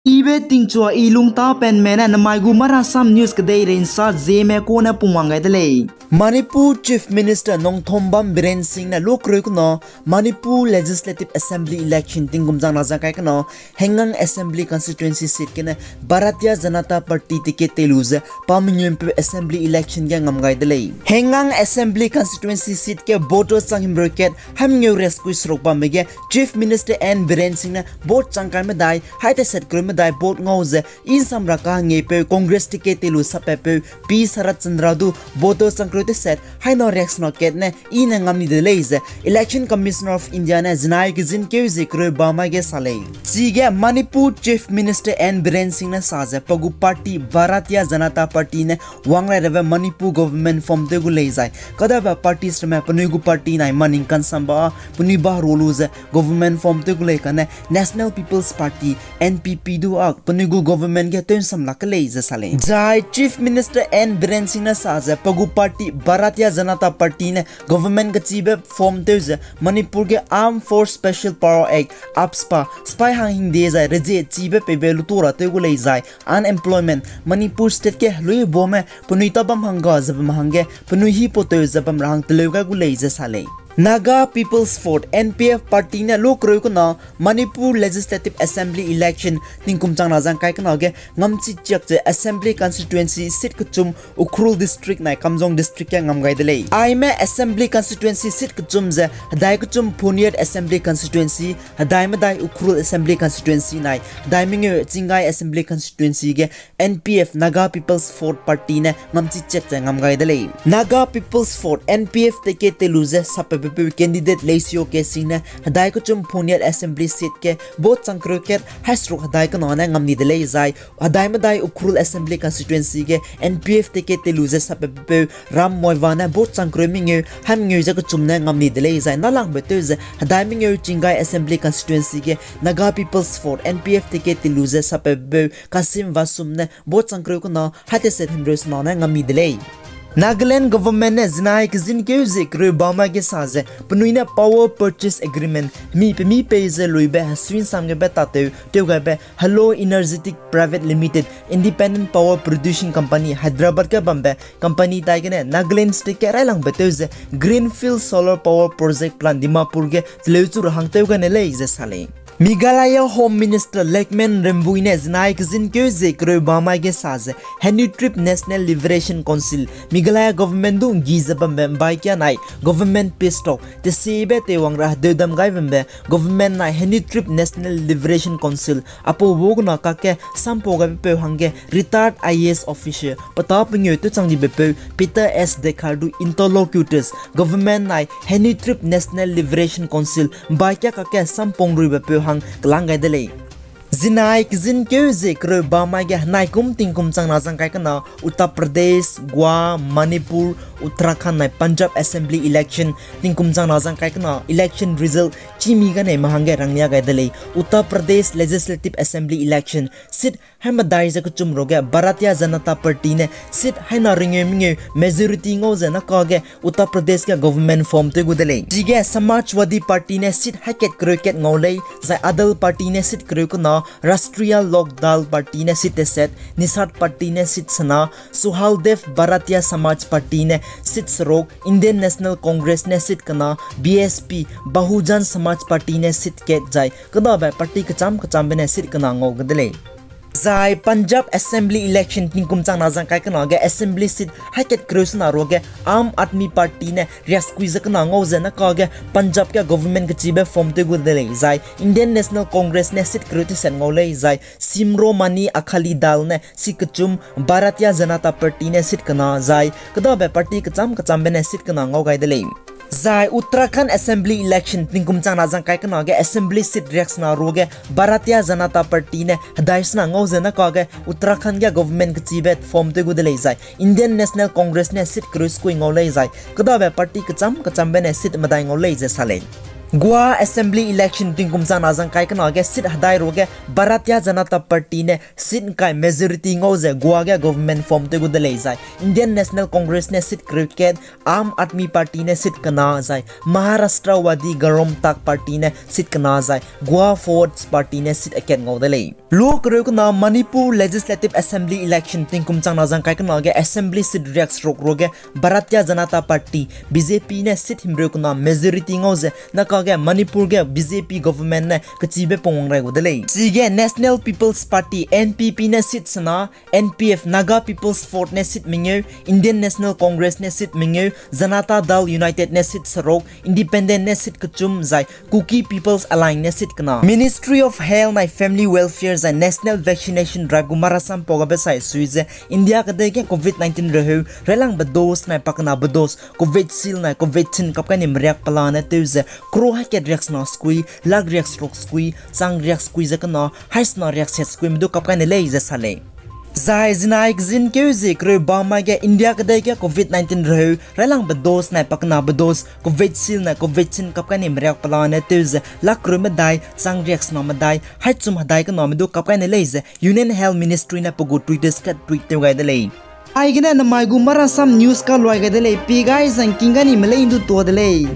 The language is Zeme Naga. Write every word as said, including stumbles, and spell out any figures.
Ibe tingchua i lungtapenme ne namai gu Marasam News kedeirei nsa Zeme kune pungwang gai de lei. Manipur Chief Minister Nongthombam Biren Singh ne lukreu kena Manipur Legislative Assembly election tingkum chang na zang kai kena Hengang Assembly Constituency seat gene Bharatiya Janata Party ticket tei lu ze pa mengeumpeu assembly election ge ngam gai de lei. Hengang Assembly Constituency seat ge voter chang himreu kat haimengeu riaskui seruk bamme ge Chief Minister N Biren Singh ne vote chang kai medai, hai teset kereu medai vote ngau ze i nsam ra kahengeipeu Congress ticket tei lu sapatpeu P Sarat Chandra du voter chang kereu teset haina riaksena kat ne i ne ngam ni de lei ze Election Commissioner of India ne zinai kezin keu ze kereu bamai ge sa lei. Chige Manipur Chief Minister N Biren Singh ne sa ze pa gu party Bharatiya Janata Party ne wang rai rabe Manipur government form tew gu lei zai kadabe parties ramme penui gu party nai maning kansamba penui ba ru lu ze government form tew gu lei kane National People's Party, N P P du a penui gu government ge tew nsam lak ke lei ze sa lei. Zai Chief Minister N Biren Singh ne sa ze pa gu party Bharatiya Janata Party ne government kechibe form tew ze Manipur ge Armed Force Special Power Act, AFSPA, sipai hang hingde zai rezie chibe peibe lutu ra tew gu lei zai unemployment Manipur state ge heluibaume penui tabam hangga ze bam hangge penui hi potew ze bam ra hang teleu gai gu lei ze sa lei. Naga People's Front, N P F party ne lukreu kena Manipur Legislative Assembly election tingkum chang na zang kai kena ge ngamchi chiak ze Assembly Constituency seat kechum Ukhrul District nai Kamjong District ge ngam gai de lei. Aime Assembly Constituency seat kechum ze hedai kechum Phuniyat Assembly Constituency, hedai medai Ukhrul Assembly Constituency nai hedai mengeu Chingai Assembly Constituency ge N P F, Naga People's Front Party ne ngamchi chiak ze ngam gai de lei. Naga People's Front, N P F ticket tei lu ze sapatpeu candidate Leisio Kesing ne hedai kechum Phuniyat Assembly seat ge vote chang kereu kat hai seruk hedai kena ne ngam ni de lei zai hedai medai Ukhrul Assembly Constituency ge N P F ticket tei lu ze sapatpeu Ram Moiva ne vote chang kereu mengeu haimengeu ze kechum ne ngam ni de lei zai nalangbe tew ze hedai mengeu Chingai Assembly Constituency ge Naga People's Front, N P F ticket tei lu ze sapatpeu Kasim Vasum ne vote chang kereu kena hai teset himreu sena ne ngam ni de lei. Nagaland government ne zinai kezin keu ze kereu bamai ge sa ze penui ne Power Purchase Agreement hemi pemi pei ze luibe hesui nsam gebe tatew tew gaibe Hello Energetic Private Limited, Independent Power Producing Company, Hyderabad ge bambe company tai gene Nagaland state ge railangbe tew ze Greenfield Solar Power Project Plant Dimapur ge teleu chu ra hang tew gane lei ze sa lei. Meghalaya Home Minister Legman Rymbui ne zinai kezin keu ze kereu bamai ge sa ze Hynniewtrep National Liberation Council, Meghalaya government du nggi ze bambe mbai kia nai government peace talk tesiebe teiwang ra hedeudam gai bambe government nai Hynniewtrep National Liberation Council apau wagena kakge sampau gaibepeu hangge retired I A S officer peta pengeu tewchang dibepeu Peter S Dkhar du interlocutors government nai Hynniewtrep National Liberation Council mbai kia kakge sampung ruibepeu hang kelang gai de lei. Zinai kezin keu ze kereu bamai ge henai kum tingkum chang na zang kai kena Uttar Pradesh, Goa, Manipur, Uttarakhand nai Punjab Assembly election tingkum chang na zang kai kena election result chimi gane mahangge ranglia gai de lei. Uttar Pradesh Legislative Assembly election seat hai medai ze kechum ruge Bharatiya Janata Party ne seat haina ringeu mengeu majority ngau ze na kage Uttar Pradesh ge government form tew gu de lei. Chige Samajwadi Party ne seat hai kat kereu kat ngau lei, zai Adal Party ne seat kereu kena, Rashtriya Lok Dal Party ne seat teset, Nishad Party ne seat sena, Suhaldev Bharatiya Samaj Party ne seat seruk, Indian National Congress ne seat kena, B S P, Bahujan Samaj Party ne seat kat zai kedabe party kecham kechambe ne seat kena ngau gu de lei. Zai Punjab Assembly election tingkum chang na zang kai kena ge Assembly seat hai kat kereu sena ruge Aam Aadmi Party ne riaskui ze kena ngau ze na kage Punjab ge government kechibe form tew gu de lei zai Indian National Congress ne seat kereu teset ngau lei zai Shiromani Akali Dal ne seat kechum, Bharatiya Janata Party ne seat kena zai kedabe party kecham kechambe ne seat kena ngau gai de lei. Zai Uttarakhand Assembly election tingkum chang na zang kai kena ge Assembly seat riaksena ruge Bharatiya Janata Party ne hedai sena ngau ze na kage Uttarakhand ge government kechibe form tew gu de lei zai Indian National Congress ne seat kereu sekui ngau lei zai kedabe party kecham kechambe ne seat medai ngau lei ze sa lei. Goa Assembly Election tingkum changna zangkai kena ge seat hedai ruage Bharatiya Janata Party ne seat ngkai majority ngau ze Goa ge government form tew gu de lei zai Indian National Congress ne seat kereu kat, Aam Aadmi Party ne seat kena zai Maharashtrawadi Gharaim Takh Party ne seat kena zai Goa Forward Party ne seat akat ngau de lei. Lu kereu kena Manipur Legislative Assembly Election tingkum changna zangkai kena ge assembly seat riakseruk ruage Bharatiya Janata Party, B J P ne seat himreu kena majority ngau ze naka ge Manipur ge B J P government ne kechibe pungwang rai gu de lei. Chige National People's Party, N P P ne seat sena, N P F, Naga People's Front ne seat mengeu, Indian National Congress ne seat mengeu, Janata Dal United ne seat seruk, Independent ne seat kechum zai Kuki People's Alliance ne seat kena. Ministry of Health nai Family Welfare zai National Vaccination Drive gu marasam pau gabe sai sui ze India kedei ge covid nineteen reheu railangbe dose nai pakenabe dose Covishield nai Covaxin kap kai ni meriak pelane tew ze crore haikat riaksena sekui, lakh riakseruk sekui, chang riak sekui ze kena, haisena riakset sekui me du kap kai ne lei ze sa lei. Zai zinai kezin keu zie kereu bam mai ge India kedei ge covid nineteen reheu railangbe dose nai pakenabe dose Covishield nai Covaxin kap kai ni meriak pelane tew ze lakh kereu medai, chang riaksena medai, haichum hedai kena me du kap kai ne lei ze Union Health Ministry ne pe gu Twitter ge tweet tew gai de lei. Aigene namai gu marasam news kaluai gai de lei, pi gai zangking gai ni me lei ndu tua de lei.